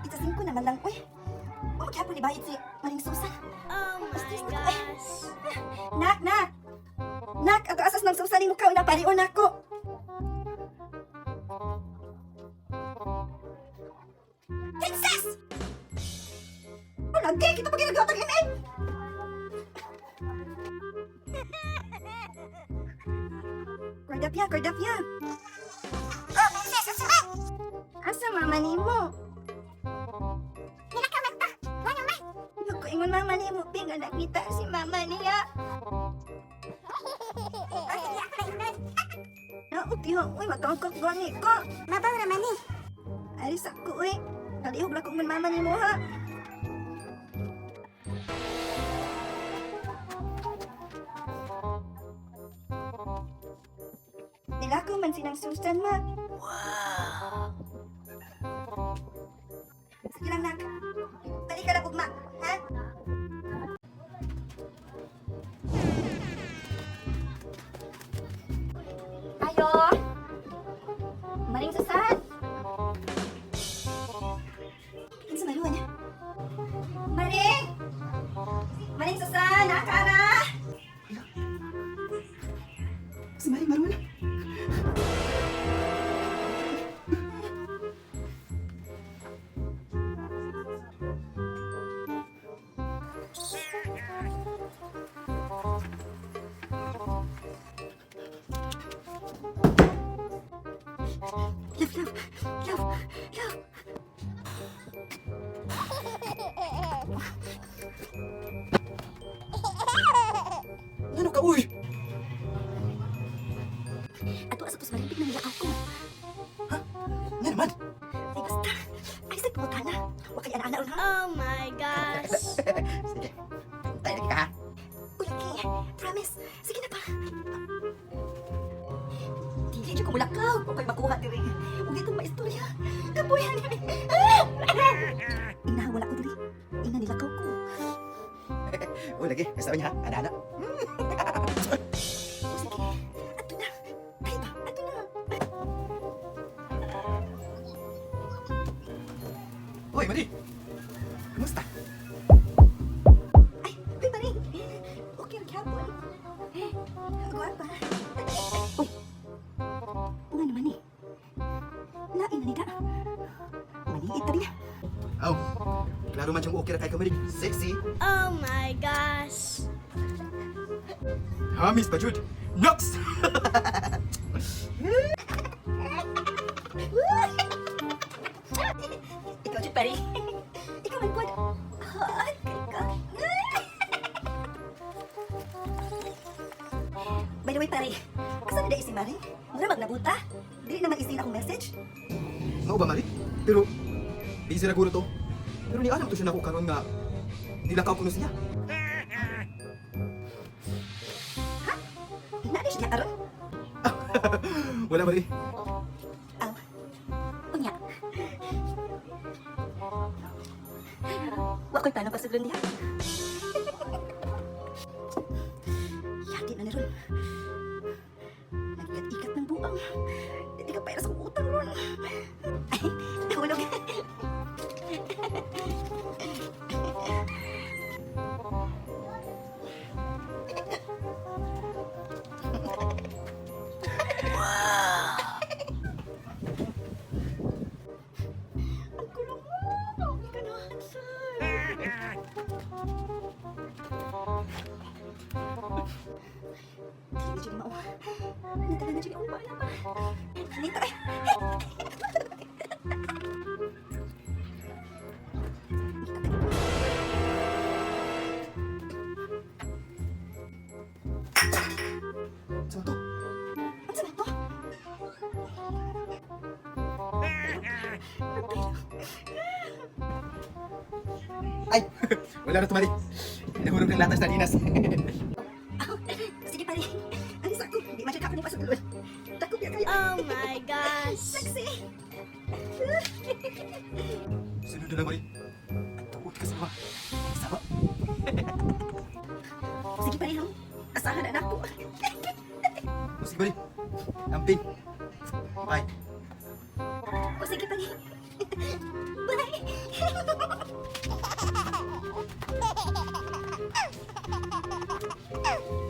It's a 5 naman lang, uy. O, maghapon ni bayad si Maring Susan. Oh my Stress na ko, eh. gosh. Nak, nak! Nak, ato asas ng Susan ni mukha na parion ako. Princess! Oh, lagi! Kita pa ginagatag ML! Guardapia, guardapia! Oh, princess, asa man? Asa mama nimo? Nilakaman ta! Wala man! Nagkaingon mama nimo, Ping, nga nakita si mama niya. Oh, sige, ako na ingnon. Naot diha, uy, matangkak gani ka. Mabaw raman ni. Alis ako, uy. Kalihog lang kong mama nimo, ha? Nilakaw man sinang Susan, ma. Wow! Sige lang, nak. Balik ka lang, ugma, ha? Ayo! Maring Susan! Kinsa may luwan? Maring! Maring Susan! Nakara! Si Maring Maroon. Love, love, love, love. Ano ka, uy? Ato asa tos marimpit ng lakaw ko. Nga naman. Ay basta. Ay sa pangutana. Wa kay ana-ana ha. Oh my gosh. Sige. Tayo lagi ka, ha? Uy, lagi. Promise. Sige na pa. Dili jud ko mulakaw. Wa ko'y makuha diri. Ug dito maistorya. Kapuyan ni. Ina wala ko diri. Ina nilakaw ko. Uy, lagi. Basta niya, ha? Ana-ana. O sige. Ato na. Ay ba? Ato na. Uy, Mari. Kumusta? Ay, uy, Maring. Okay, gyapon. Guwapa. Uy. Nga naman eh. Lain na nila. Maliit ta niya. Aw, klaro man siyang okay ra kay ka, Maring. Sexy. Oh my gosh. Hamis pa, Jude. Nox! Ikaw jud pare. Ikaw man pod. Hot kay ka. By the way, pare, asa na si Maring? Mura magnabuta? Dili na mag-isin akong message? Mao ba, Mari? Pero, busy ra guro to. Pero ni alam to siya nako karon nga nilakaw ko no siya. Ina na siya karon? Wala, Mari. Aw. Unya. Wa ko'y plano pasudlon diha. Yati na ni ron. Nag-ikat-ikat ng buang. Di ka pera sa kong utang ron. Ay, nahulog. Ang gulo mo. Hindi ka na handsome. Dili na dyan mao. Nadala na dyan akong bala pa. Nito ay. Sa to? Ano ba to? Ay, wala na to, Mari. Nahulog ng latas na dinas. Sige pare. Alis ako. Di man siya ako ni pasudlon. Takot ya kayo. Oh my gosh. Sexy. Sunod na lang, Mari. Ang tuot ka sa mga. Sama. Sige pare hang. Asahan na nako. O, sige, Mari. Amping. Bye. O sige pare. Bye. Ah!